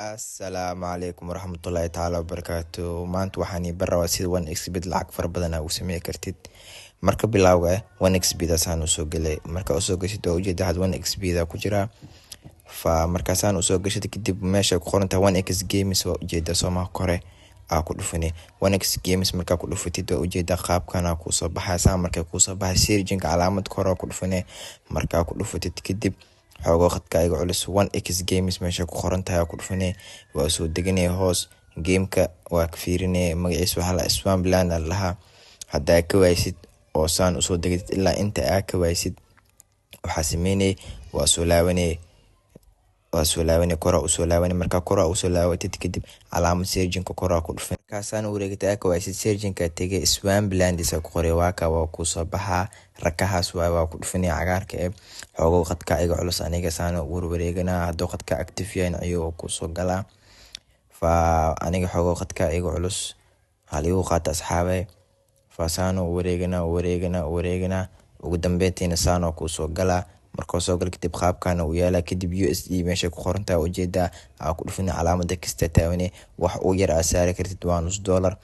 Assalaamu calaykum waraxmatullaahi tacaala wabarakaatu. Maanta waxaan ii bar rabaa sida 1xBet lacag fara badan aa ugu samey kartid. Marka bilowga ah 1xBet asaan usoo galay. Marka usoo gashid, waa ujeeda, had 1xBet ku jiraa. Fa markaasaan usoo gashid kadib, meesha ku qoran tahay 1x games, waa ujeeda soomaa, kore aa ku dhufani 1x games. Markaa ku dhufatid, waa ujeeda, qaabkana kuusoo baxaya. Saa markay kuusoo baxay, searching calaamad kore ku dhufane. Markaa ku dhufatid kadib, xoogo khadka iga culus, 1x games meesha ku qoran tahay ku dhufane. Waa soo deganaya hoos, gameka waa ka fiirinaya. Magaciisa waxaa la Swampland aa lahaa. Haddaa ka waaysid oo saan usoo degatid ilaa inta aa ka waaysid, waxaa sameynaya, waa soo laabanaya, waa soo laabanaya, kora usoo laabanaya. Markaa kora usoo laabatid kadib, calaamad searchingka kora ku dhufan. Markaasaan wareegatay, aa ka waaysid, searchingka tegay, Swampland isa ku qoray. Waa ka, waa kusoo baxaa. Rakahaas waay, waa ku dhufanaya cagaarka ee. Xoogo khadka iga culus, aniga saan warwareeganaa. Hadduu khadka active yahay, ayuu kusoo galaa. Fa aniga xoogo khadka iga culus, haligu qaata, asxaabay. Fa saano wareeganaa, wareeganaa, wareeganaa, ugu dambeyntiina saanoo kuusoo galaa. Markuu soo gala kadib, qaabkana uu yaalaa. Kadib USD meesha ku qorantahay, ujeedaa, aa ku dhufina, calaamada kasta taawine. Wax ugu yar aa saari kartid waa nus dollar.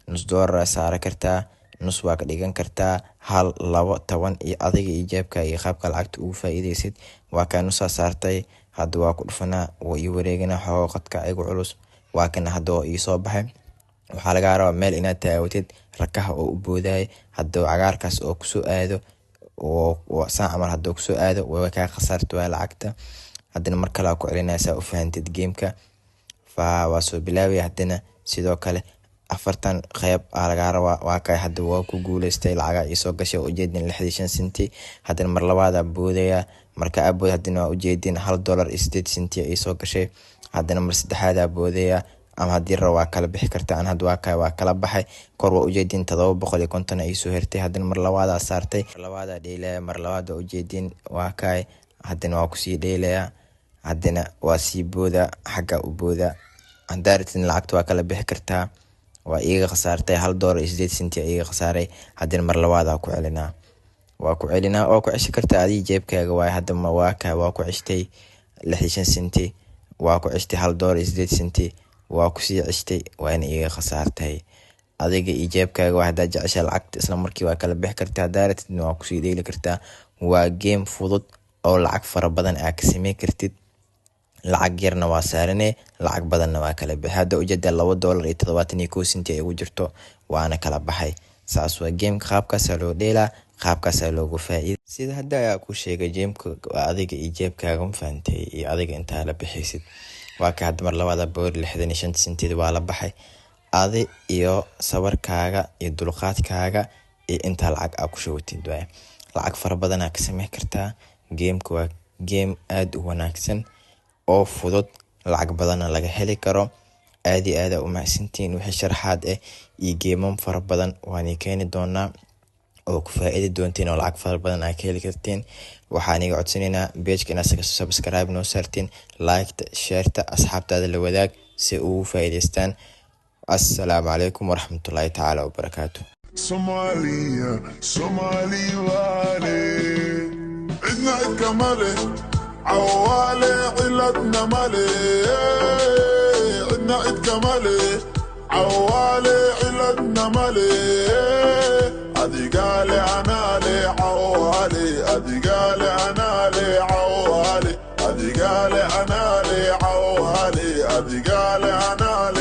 Nus dollar aa saari kartaa, nus waa ka dhigan kartaa, hal, labo, 10 iyo adiga iyo jeebka iyo qaabka lacagta ugu faa'iideysid. Waa kaa, nusaa saartay. Hadda waa ku dhufanaa, waa ii wareeganaa. Xoogo khadka igu culus. Waa kana, hadda waa ii soo baxay. Waxaa lagaa rabaa meel inaad taawatid rakaha oo u boodayay. Hadduu cagaarkaas oo kusoo aado saan camal, hadduu kusoo aado, way kaa khasaarta waa lacagta. Haddana mar kale aa ku celinaya saa u fahantid gameka. Fa waa soo bilaabaya. Haddana sidoo kale 40 qeyb aa lagaa rabaa. Waa kay, hadda waa ku guuleystay, lacagaa iisoo gashay, ujeedin, 65 senti. Haddana mar labaadaa boodaya. Marka aa bood, haddana waa ujeedin, $1.08 iisoo gashay. Haddana mar saddexaadaa boodaya, ama haddii rabo waa kala bixi karta. An hadda waa kay, waa kala baxay. Kor waa ujeedin, 750 iisoo hertay. Haddana mar labaadaa saartay, mar labaadaa dheelaya. Mar labaad waa ujeedin, waa kay, haddana waa kusii dheelaya. Haddana waa sii booda, xagga u booda. Haddaa rabtid, lacagta waa kala bixi kartaa. Waa iiga khasaartay, $1.08 iiga khasaaray. Haddana mar labaadaa ku celinaa, waa ku celinaa, waa ku ceshi kartaa adiga, jeebkaaga waay. Hadda ma waa ka, waa ku ceshtay 65 senti, waa ku ceshtay $1.08, waa kusii ceshtay, waana iiga khasaartay. Adiga iyo jeebkaaga waa. Haddaa jecesha lacagta isla markii waa kala bixi kartaa, haddaa rabtidna waa kusii dheeli kartaa. Waa game fudud oo lacag fara badan aa ka samey kartid. Lacag yarna waa saarane, lacag badanna waa kala bixi. Hadda ujeeda, $2.71 ay ugu jirto, waana kala baxay. Saas waa gameka, qaabkaasaa loo dheelaa, qaabkaasaa loogu faa'iida. Sida hadda ayaa ku sheegay, gameka waa adiga iyo jeebkaaga, ma fahantay, iyo adiga intaa la bixaysid. Waa ka, hadda mar labaada boor, 65 sentida waa la baxay. Adi iyo sabarkaaga iyo dulqaadkaaga iyo intaa lacag aa ku shubatid waay, lacag fara badanaa ka samey kartaa. Gameka waa game aada u wanaagsan oo fudud, lacag badanna laga heli karo. Aad iyo aad aa u mahadsantihiin. Wixii sharaxaad ah iyo geemam fara badan waani keeni doonaa oo ku faa-iidi doontiin oo lacag fara badan aa ka heli kartiin. Waxaan iga codsanaynaa pageka inaad subscribe noo saartiin, liketa, shareta, asxaabtaada la wadaag si ugu faa'iidaystaan. Assalaamu calaykum waraxmatullaahi tacaala wabarakaatu. Somalia, Somali wale, cidna cid kama leh, cawaale ciladna male. Cidna cid kama leh, cawaale ciladna male. Adigale anaale cawaale, adigale anaale cawaale, adigale anaale cawaale, adigale anaale.